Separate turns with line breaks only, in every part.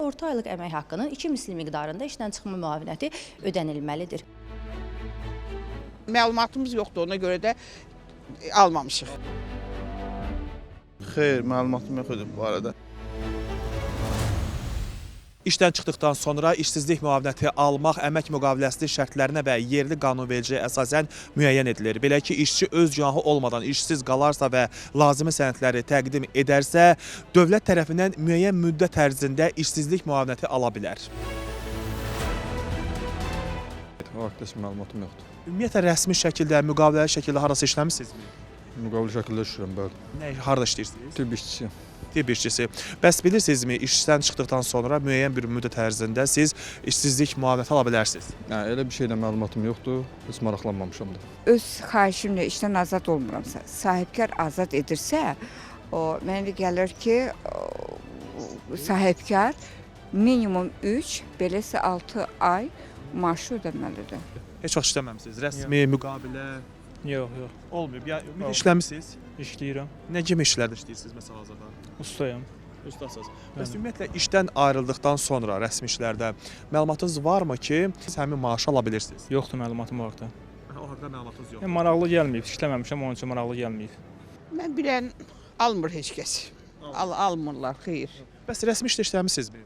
Orta aylıq əmək haqqının 2 misli miqdarında işdən çıxma müavinəti ödənilməlidir.
Məlumatımız yoxdur, ona görə də almamışıq.
Xeyr, məlumatım yox idi bu barədə.
İşdən çıxdıqdan sonra işsizlik müavinəti almaq əmək müqaviləsinin şərtlərinə və yerli qanunvericiliyə əsasən müəyyən edilir. Belə ki, işçi öz günahı olmadan işsiz qalarsa və lazımi sənədləri təqdim edərsə, dövlət tərəfindən müəyyən müddət ərzində işsizlik müavinəti ala bilər.
O haqda heç məlumatım yoxdur.
Ümumiyyətlə rəsmi şəkildə, müqaviləli şəkildə harasa işləmisinizmi?
Müqavilə şəkildə işləyirəm, bəli.
Nə, harda işləyirsiniz?
Tibb işçisiyəm.
Tibb işçisi. Bəs bilirsinizmi, işdən çıxdıqdan sonra müəyyən bir müddət ərzində siz işsizlik müavinəti ala bilərsiniz?
Hə, elə bir şeylə məlumatım yoxdur, heç maraqlanmamışam da.
Öz xahişimlə işdən azad olmuramsa, sahibkar azad edirsə, o mənə elə gəlir ki, o, sahibkar minimum 3, beləsə 6 ay maaşı ödəməlidir.
Heç vaxt işləməmisiniz? Rəsmi, müqavilə
Yox, yox.
olmayıb. Yəni ümumiyyətlə
Olmayıb.
işləmisiniz?
İşləyirəm.
Nə kimi işlərdə işləyirsiniz məsəl hazırda?
Ustayam.
Ustasınız. Bəs ümumiyyətlə işdən ayrıldıqdan sonra rəsmi işlərdə məlumatınız varmı ki, siz həmin maaşı ala bilirsiniz?
Yoxdur məlumatım o haqda.
O haqda məlumatınız yoxdur.
Yəni, maraqlı gəlməyib. İşləməmişəm, onun üçün maraqlı gəlməyib.
Mən bilən almır heç kəs. Almırlar, xeyr.
Bəs rəsmi işdə işləmisinizmi?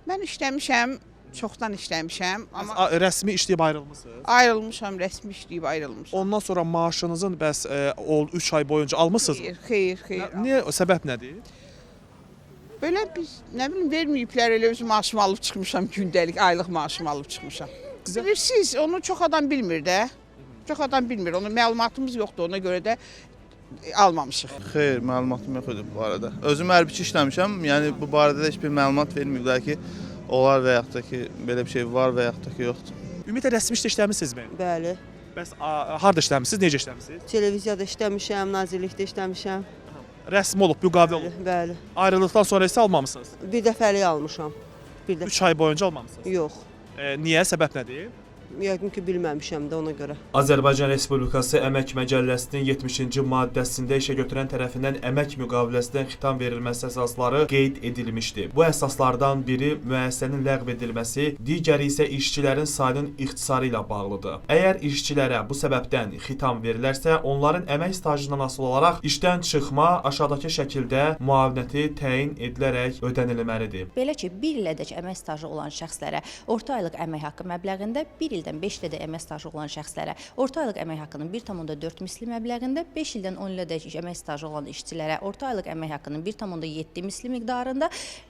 Mən işləmişəm, çoxdan işləmişəm,
Amma
amma
rəsmi işləyib ayrılmısınız?
ayrılmışam, rəsmi işləyib ayrılmışam.
Ondan sonra maaşınızın bəs 3 ay boyunca almısınızmı?
Xeyr, xeyr, xeyr.
Niyə o səbəb nədir?
Belə biz nə bilim verməyiblər, elə öz maaşımı alıb çıxmışam gündəlik, aylıq maaşımı alıb çıxmışam.
Sizə-
Bilirsiniz, onu çox adam bilmir də. Çox adam bilmir, onun məlumatımız yoxdur, ona görə də almamışıq.
Xeyr, məlumatım yox idi bu barədə. Özüm hərbiçi işləmişəm, yəni bu barədə də heç bir məlumat verməyiblər ki, olar və yaxud da ki, belə bir şey var və yaxud da ki, yoxdur.
Ümumiyyətlə rəsmi işdə işləmisinizmi?
Bəli.
Bəs harda işləmisiniz, necə işləmisiniz?
Televiziyada işləmişəm, nazirlikdə işləmişəm.
Rəsmi olub, müqavilə olub.
Bəli.
Ayrıldıqdan sonra isə almamısınız.
Bir dəfəlik almışam. Bir dəfə.
3 ay boyunca almamısınız.
Yox.
Niyə? Səbəb nədir?
Yəqin ki, bilməmişəm də ona görə.
Azərbaycan Respublikası Əmək Məcəlləsinin 70-ci maddəsində işəgötürən tərəfindən əmək müqaviləsindən xitam verilməsi əsasları qeyd edilmişdi. Bu əsaslardan biri müəssisənin ləğv edilməsi, digəri isə işçilərin sayının ixtisarı ilə bağlıdır. Əgər işçilərə bu səbəbdən xitam verilərsə, onların əmək stajından asılı olaraq işdən çıxma aşağıdakı şəkildə müavinəti təyin edilərək ödənilməlidir.
Belə ki, 1 ilədək əmək stajı olan şəxslərə orta aylıq əmək haqqı məbləğində, 1 ildən 5 ilədək əmək stajı olan şəxslərə orta aylıq əmək haqqının 1,4 misli məbləğində, 5 ildən 10 ilədək əmək stajı olan işçilərə orta aylıq əmək haqqının 1,7 misli miqdarında,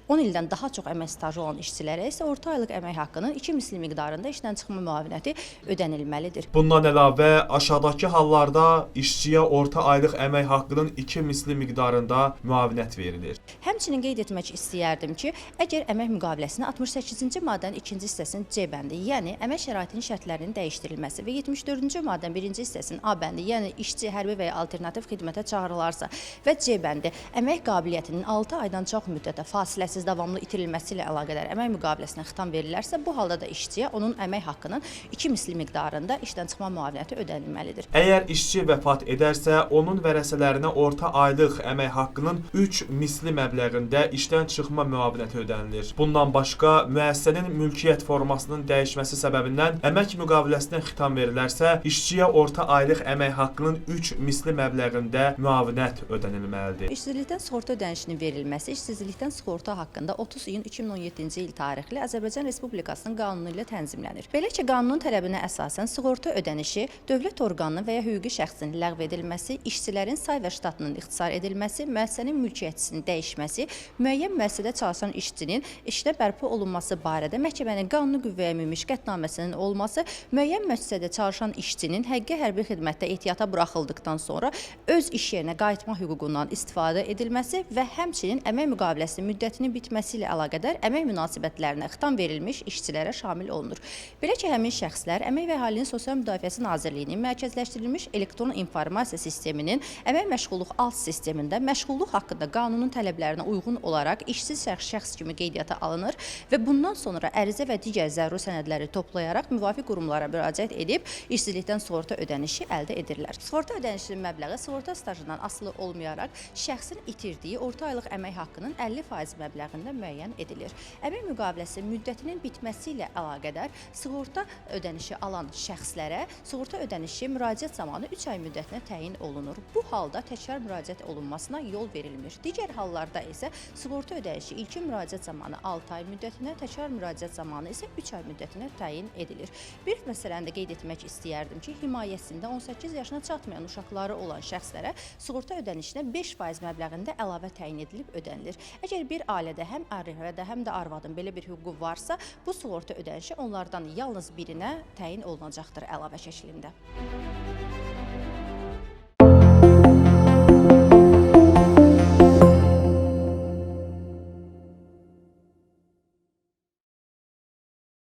10 ildən daha çox əmək stajı olan işçilərə isə orta aylıq əmək haqqının 2 misli miqdarında işdən çıxma müavinəti ödənilməlidir.
Bundan əlavə, aşağıdakı hallarda işçiyə orta aylıq əmək haqqının 2 misli miqdarında müavinət verilir.
Həmçinin qeyd etmək istəyərdim ki, əgər əmək müqaviləsinin 68-ci maddənin 2-ci hissəsinin C bəndi, yəni əmək şəraitinin şərtlərinin dəyişdirilməsi və 74-cü maddənin 1-ci hissəsinin A bəndi, yəni işçi hərbi və ya alternativ xidmətə çağırılarsa və C bəndi əmək qabiliyyətinin 6 aydan çox müddətə fasiləsiz davamlı itirilməsi ilə əlaqədar əmək müqaviləsinə xitam verilərsə, bu halda da işçiyə onun əmək haqqının 2 misli miqdarında işdən çıxma müavinəti ödənilməlidir.
Əgər işçi vəfat edərsə, onun vərəsələrinə orta aylıq əmək haqqının 3 misli məbləğində işdən çıxma müavinəti ödənilir. Bundan başqa, müəssisənin mülkiyyət formasının dəyişməsi səbəbindən əmək müqaviləsinə xitam verilərsə, işçiyə orta aylıq əmək haqqının 3 misli məbləğində müavinət ödənilməlidir.
İşsizlikdən sığorta ödənişinin verilməsi işsizlikdən sığorta haqqında 30 iyun 2017-ci il tarixli Azərbaycan Respublikasının qanunu ilə tənzimlənir. Belə ki, qanunun tələbinə əsasən sığorta ödənişi dövlət orqanının və ya hüquqi şəxsin ləğv edilməsi, işçilərin say və ştatının ixtisar edilməsi, müəssisənin mülkiyyətçisinin dəyişməsi, müəyyən müəssisədə çalışan işçinin işdə bərpa olunması barədə məhkəmənin qanuni qüvvəyə minmiş qətnaməsinin olması, müəyyən müəssisədə çalışan işçinin həqqi hərbi xidmətdə ehtiyata buraxıldıqdan sonra öz iş yerinə qayıtma hüququndan istifadə edilməsi və həmçinin əmək müqaviləsinin müddətinin bitməsi ilə əlaqədar əmək münasibətlərinə xitam verilmiş işçilərə şamil olunur. Belə ki, həmin şəxslər Əmək və Əhalinin Sosial Müdafiəsi Nazirliyinin mərkəzləşdirilmiş elektron informasiya sisteminin əmək məşğulluq alt sistemində məşğulluq haqqında qanunun tələblərinə uyğun olaraq işsiz şəxs kimi qeydiyyata alınır və bundan sonra ərizə və digər zəruri sənədləri toplayaraq müvafiq müvafiq qurumlara müraciət edib işsizlikdən sığorta ödənişi əldə edirlər. Sığorta ödənişinin məbləği sığorta stajından asılı olmayaraq şəxsin itirdiyi orta aylıq əmək haqqının 50% məbləğində müəyyən edilir. Əmək müqaviləsi müddətinin bitməsi ilə əlaqədar sığorta ödənişi alan şəxslərə sığorta ödənişi müraciət zamanı 3 ay müddətinə təyin olunur. Bu halda təkrar müraciət olunmasına yol verilmir. Digər hallarda isə sığorta ödənişi ilkin müraciət zamanı 6 ay müddətinə, təkrar müraciət zamanı isə 3 ay müddətinə təyin edilir. Bir məsələni də qeyd etmək istəyərdim ki, himayəsində 18 yaşına çatmayan uşaqları olan şəxslərə sığorta ödənişinə 5% məbləğində əlavə təyin edilib ödənilir. Əgər bir ailədə həm ərin, həm də arvadın belə bir hüququ varsa, bu sığorta ödənişi onlardan yalnız birinə təyin olunacaqdır əlavə şəklində.